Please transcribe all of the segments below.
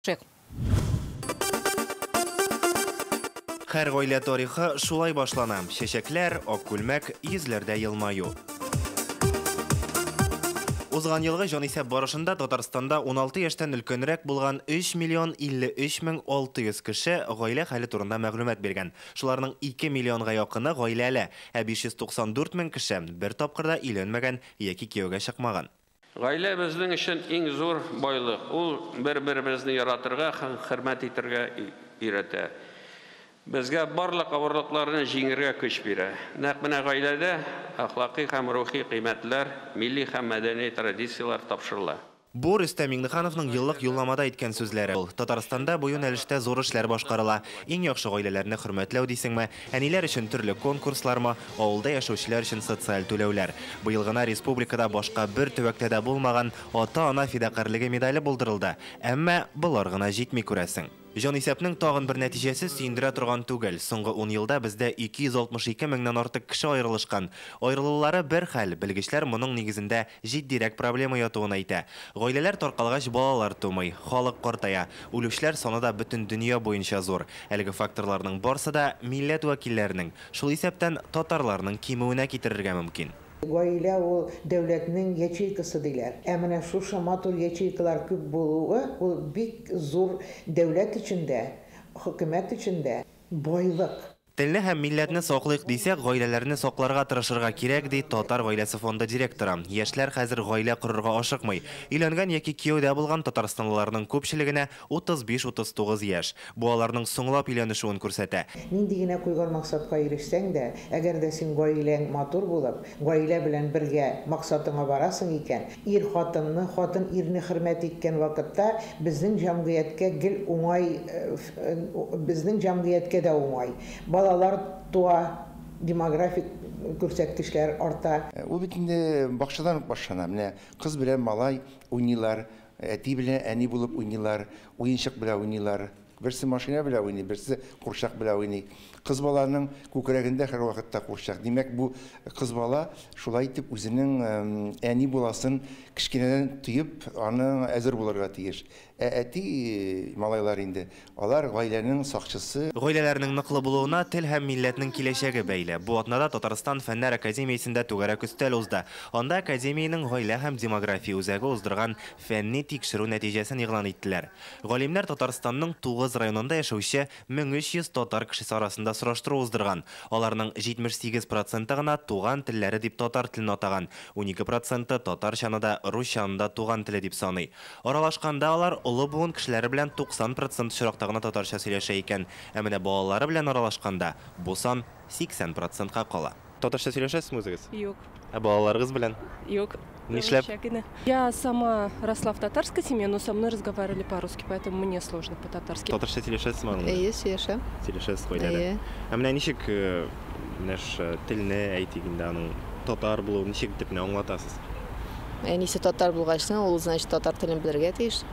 Шек. Һәр гаилә тарихы шулай башлана. Чәчәкләр, ак күлмәк, йөзләрдә елмаю. Узган елгы җанисәп барышында Татарстанда 16 яшьтән өлкәнрәк булган 3 миллион 53 мең 600 кеше гаилә хәле турында мәгълүмат биргән. Шуларның 2 миллионга якыны гаиләле, ә 594 мең кеше бер тапкыр да өйләнмәгән яки кияүгә чыкмаган. Гаилә безнең өчен иң зур байлык. Ул бер-беребезне яратырга һәм хөрмәт итәргә өйрәтә. Безгә барлык авырлыкларны җиңәргә көч бирә. Нәкъ менә гаиләдә әхлакый һәм рухи кыйммәтләр, милли һәм мәдәни традицияләр тапшырыла. Бу Рөстәм Миңнехановның еллык юлламада әйткән сүзләре. Ул Татарстанда бу юнәлештә зур эшләр башкарыла. Иң яхшы гаиләләрне хөрмәтләү дисеңме, әниләр өчен төрле конкурслармы, авылда яшәүчеләр өчен социаль түләүләр. Быел гына республикада башка бер төбәктә дә булмаган ата-ана фидакарьлеге медале булдырылды. Әмма болар гына җитми, күрәсең. Җанисәпнең тагын бер нәтиҗәсе сөендерә торган түгел. Соңгы 10 елда бездә 262 меңнән артык кеше аерылышкан. Аерылулары бер хәл, белгечләр моның нигезендә җитдирәк проблема ятуын әйтә. Гаиләләр таркалгач балалар тумый, халык картая, үлүчеләр саны да бөтен дөнья буенча зур. Әлеге факторларның барсы да милләт вәкилләренең, шул исәптән татарларның кимүенә китерергә мөмкин. Гаилә ул дәүләтнең ячейкасы диләр. Ә менә шушы матур ячейкалар күп булуы ул бик зур дәүләт өчен дә, хөкүмәт өчен дә байлык. Телне һәм милләтне саклыйк дисәк, гаиләләрне сакларга тырышырга кирәк, ди Татар гаиләсе фонды директоры. Яшьләр хәзер гаилә корырга ашыкмый. Өйләнгән яки кияүдә булган татарстанлыларның күпчелегенә 35-39 яшь. Бу аларның соңлап өйләнешүен күрсәтә. Нинди генә куйган максатка ирешсәң дә, әгәр дә син гаиләң матур булып, гаилә белән бергә максатыңа барасың икән, ир хатынны, хатын ирне хөрмәт иткән вакытта безнең җәмгыятькә гел уңай, безнең җәмгыятькә дә уңай. Балалар туа, демографик күрсәткечләр арта. Ул бит инде бакчадан ук башлана. Менә кыз белән малай уйныйлар, әти белән әни булып уйныйлар, уенчык белән уйныйлар. Берсе машина белән уйный, берсе курчак белән уйный. Кыз баланың күкрәгендә һәр вакытта курчак. Димәк, бу кыз бала шулай итеп үзенең әни буласын кечкенәдән тоеп, аның әзер булырга тиеш. Ә әти малайлар инде, алар гаиләнең сакчысы. Гаиләләрнең ныклы булуына тел һәм милләтнең киләчәге бәйле. Бу атнада Татарстан Фәннәр академиясендә түгәрәк өстәл узды. Анда академиянең гаилә һәм демография үзәге уздырган фәнни тикшерү нәтиҗәсен игълан иттеләр. Галимнәр Татарстанның 9 районында яшәүче 1300 татар кешесе арасында сораштыру уздырган. Аларның 78% гына туган телләре дип татар телен атаган, 12% татарчаны да, русчаны да туган теле дип саный. Аралашканда алар олы буын кешеләре белән 90% очракта гына татарча сөйләшә икән. Ә менә балалары белән аралашканда бу сан 80%-ка кала. Татарча сөйләшәсезме үзегез? Юк. Ә балаларыгыз белән? Юк. Нишләп? Я сама росла в татарской семье, но со мной разговаривали по-русски, поэтому мне сложно по-татарски. Татарча сөйләшәсезме аның? Әйе, сөйләшәм. Сөйләшәсез гаиләдә. Ә менә ничек менә телне әйтик инде, аның татар булуын ничек итеп менә аңлатасыз? Әнисе татар булгач, ул, значит, татар телен белергә тиеш.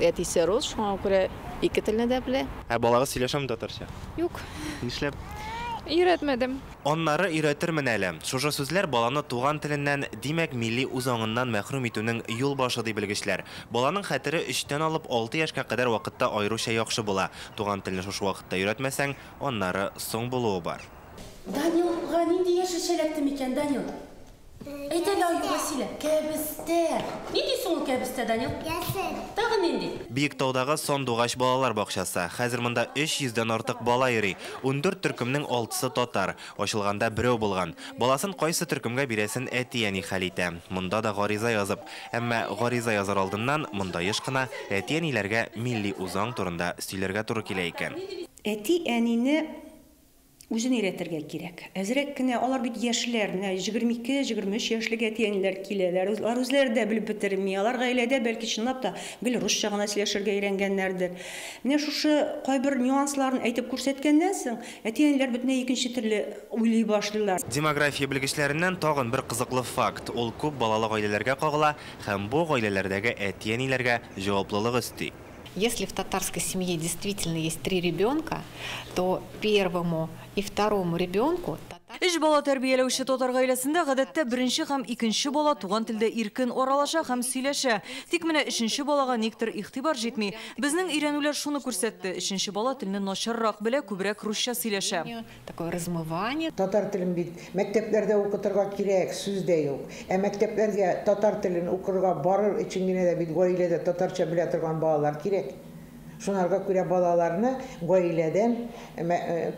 Әтисе рус, шуңа күрә ике телне дә белә. Ә балагыз сөйләшәме татарча? Юк. Нишләп? Өйрәтмәдем. Аннары өйрәтермен әле. Шушы сүзләр баланы туган теленнән, димәк, милли үзаңыннан мәхрүм итүнең юл башы, ди белгечләр. Баланың хәтере 3-тән алып 6 яшькә кадәр вакытта аеруча яхшы була. Туган телне шушы вакытта өйрәтмәсәң, аннары соң булуы бар. Данилга нинди яшелчә эләкте микән, Данил? Әйт әле, Аю Василә, кәбестә. Нинди соң ул кәбестә, Данил? Яшел. Тагын нинди? Биектаудагы Сандугач балалар бакчасы. Хәзер монда 300-дән артык бала йөри. 14 төркемнең 6-сы татар. Ачылганда берәү булган. Баласын кайсы төркемгә бирәсен әти-әни хәл итә. Монда да гариза язып. Әмма гариза язар алдыннан монда еш кына әти-әниләргә милли үзаң турында сөйләргә туры килә икән. Әти-әнине үзен өйрәтергә кирәк. Әзрәк кенә алар бит яшьләр, менә 22-23 яшьлек әти-әниләр киләләр. Алар үзләре дә белеп бетерми. Алар гаиләдә бәлки чынлап та гел русча гына сөйләшергә өйрәнгәннәрдер. Менә шушы кайбер нюансларын әйтеп күрсәткәннән соң, әти-әниләр бөтенләй икенче төрле уйлый башлыйлар. Демография белгечләреннән тагын бер кызыклы факт. Ул күп балалы гаиләләргә кагыла һәм бу гаиләләрдәге әти-әниләргә җаваплылык өсти. Если в татарской семье действительно есть 3 ребенка, то первому и второму ребенку Өч бала тәрбияләүче татар гаиләсендә гадәттә беренче һәм икенче бала туган телдә иркен аралаша һәм сөйләшә. Тик менә өченче балага никтер игътибар җитми. Безнең өйрәнүләр шуны күрсәтте: өченче бала телне начаррак белә, күбрәк русча сөйләшә. Такое размывание. Татар телен бит мәктәпләрдә укытырга кирәк, сүз дә юк. Ә мәктәпләргә татар телен укырга барыр өчен генә дә бит гаиләдә татарча белә торган балалар кирәк. Шунарга күрә балаларны гаиләдән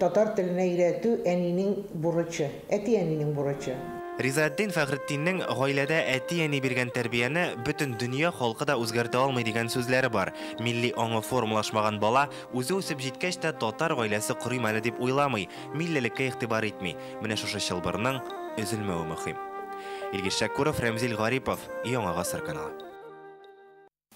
татар теленә өйрәтү әнинең бурычы, әти-әнинең бурычы. Ризаэддин Фәхретдиннең гаиләдә әти-әни биргән тәрбияне бөтен дөнья халкы да үзгәртә алмый дигән сүзләре бар. Милли аңы формалашмаган бала үзе үсеп җиткәч тә татар гаиләсе корыйм әле дип уйламый, миллилеккә игътибар итми. Менә шушы чылбырның өзелмәве мөһим. Илгиз Шәкүров, Рәмзил Гарипов, Яңа Гасыр каналы.